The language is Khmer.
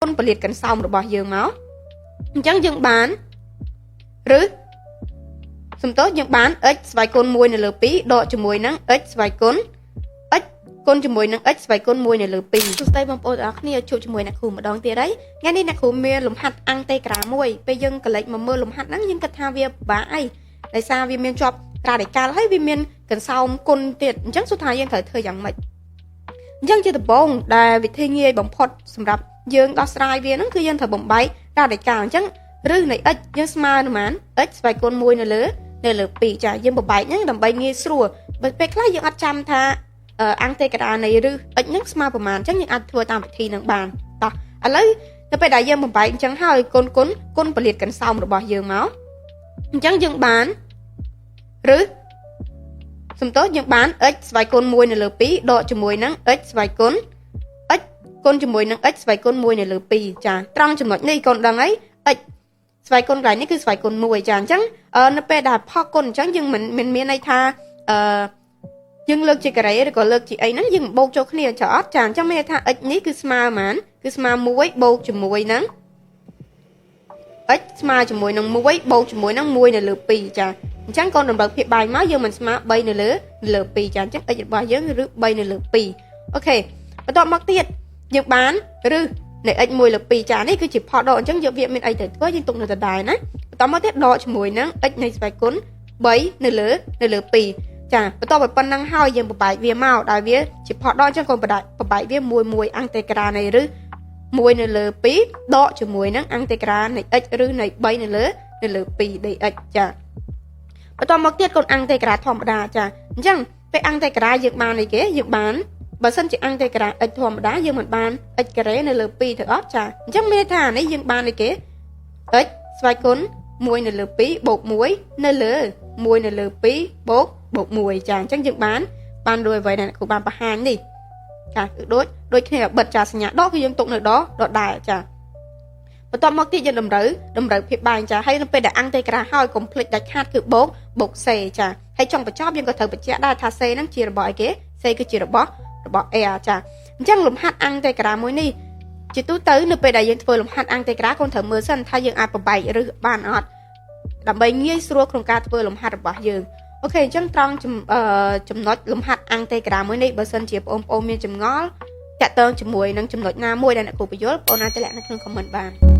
គុណពលាតកន្សោមរបស់យើងមកអញ្ចឹងយើងបានឬសំទោសយើងបាន x ស្វ័យគុណ1នៅលើ2ដកជាមួយនឹង x ស្វ័យគុណ x គុណជាមួយនឹង x ស្វ័យគុណ1នៅលើ2សួស្តីបងប្អូនទាំងអស់គ្នាជួបជាមួយអ្នកគ្រូម្ដងទៀតហើយថ្ងៃនេះអ្នកគ្រូមានលំហាត់អង់តេក្រាមួយពេលយើងកលេចមកមើលលំហាត់ហ្នឹងយើងគិតថាវាពិបាកអីដោយសារវាមានជាប់រ៉ាឌីកាល់ហើយវាមានកន្សោមគុណទៀតអញ្ចឹងសួរថាយើងត្រូវធ្វើយ៉ាងម៉េចអញ្ចឹងជាដំបូងដែលវិធីងាយបំផុតសម្រាប់យើងដោះស្រាយវាហ្នឹងគឺយើងត្រូវបំបែករ៉ាឌីកាល់អញ្ចឹងឫសនៃ x យើងស្មើនឹងប៉ុន្មាន x ស្វ័យគុណ1នៅលើ2ចាយើងបំបែកហ្នឹងដើម្បីងាយស្រួលបើពេលខ្លះយើងអត់ចាំថាអង់តេក្រានៃឫស x ហ្នឹងស្មើប្រមាណអញ្ចឹងយើងអាចធ្វើតាមវិធីហ្នឹងបានតោះឥឡូវទៅពេលដែលយើងបំបែកអញ្ចឹងហើយគុណគុណគុណពលាតកន្សោមរបស់យើងមកអញ្ចឹងយើងបានឬសំទោសយើងបាន x ស្វ័យគុណ1នៅលើ2ដកជាមួយនឹង x ស្វ័យគុណ x គុណជាមួយនឹង x ស្វ័យគុណ1នៅលើ2ចាត្រង់ចំណុចនេះកូនដឹងអី x ស្វ័យគុណកន្លែងនេះគឺស្វ័យគុណ1ចាអញ្ចឹងនៅពេលដែលផុសគុណអញ្ចឹងយើងមិនមានន័យថាអឺយើងលើកជាការ៉េឬក៏លើកជាអីហ្នឹងយើងបូកចូលគ្នាចាអត់ចាអញ្ចឹងមានន័យថា x នេះគឺស្មើប៉ុន្មានគឺស្មើ1បូកជាមួយនឹង x ស្មើជាមួយនឹង1បូកជាមួយនឹង1នៅលើ2ចាអញ្ចឹងកូនតម្រូវភាគបែងមកយើងមិនស្មើ3នៅលើ2ចាអញ្ចឹង x របស់យើងឬ3នៅលើ2អូខេបន្ទាប់មកទៀតយើងបានឬនៃ x 1លើ2ចានេះគឺជាផលដកអញ្ចឹងយកវាមានអីទៅធ្វើយើងទុកនៅដដែលណាបន្តមកទៀតដកជាមួយនឹង x នៃស្វ័យគុណ3នៅលើ2ចាបន្ទាប់ពីប៉ុណ្ណឹងហើយយើងបំបែកវាមកដោយវាជាផលដកអញ្ចឹងកូនបំបែកវាមួយមួយអង់តេក្រានៃឬ1នៅលើ2ដកជាមួយនឹងអង់តេក្រានៃ x ឬនៃ3នៅលើ2 dx ចាបន្តមកទៀតកូនអង់តេក្រាធម្មតាចាអញ្ចឹងពេលអង់តេក្រាយើងបានអីគេយើងបានបើសិនជាអង់តេក្រា x ធម្មតាយើងមិនបាន x ការ៉េនៅលើ2ទៅអត់ចាអញ្ចឹងមានន័យថានេះយើងបានអីគេ x ស្វ័យគុណ1នៅលើ2បូក1នៅលើ1នៅលើ2បូក1ចាអញ្ចឹងយើងបានរួចអ្វីដែលអ្នកគ្រូបានបង្ហាញនេះចាគឺដូចគ្នាបិទចាសញ្ញាដកគឺយើងទុកនៅដដែលចាបន្ទាប់មកទៀតយើងតម្រូវភាពបែងចាហើយនៅពេលដែលអង់តេក្រាហើយកុំភ្លេចដាច់ខាតគឺបូក c ចាហើយចុងបញ្ចប់យើងក៏ត្រូវបញ្ជាក់ដែរថា c ហ្នឹងជារបស់អីគេ c គឺជារបស់ r ចាអញ្ចឹងលំហាត់អង់តេក្រាមួយនេះជាទូទៅនៅពេលដែលយើងធ្វើលំហាត់អង់តេក្រាកូនត្រូវមើលសិនថាយើងអាចបំបែកឬបានអត់ដើម្បីងាយស្រួលក្នុងការធ្វើលំហាត់របស់យើងអូខេអញ្ចឹងត្រង់ចំណុចលំហាត់អង់តេក្រាមួយនេះបើសិនជាបងប្អូនមានចម្ងល់តាក់ទងជាមួយនឹងចំណុចណាមួយដែលអ្នកគ្រូបញ្យល់បងអាចតម្លាក់នៅក្នុង comment បាន។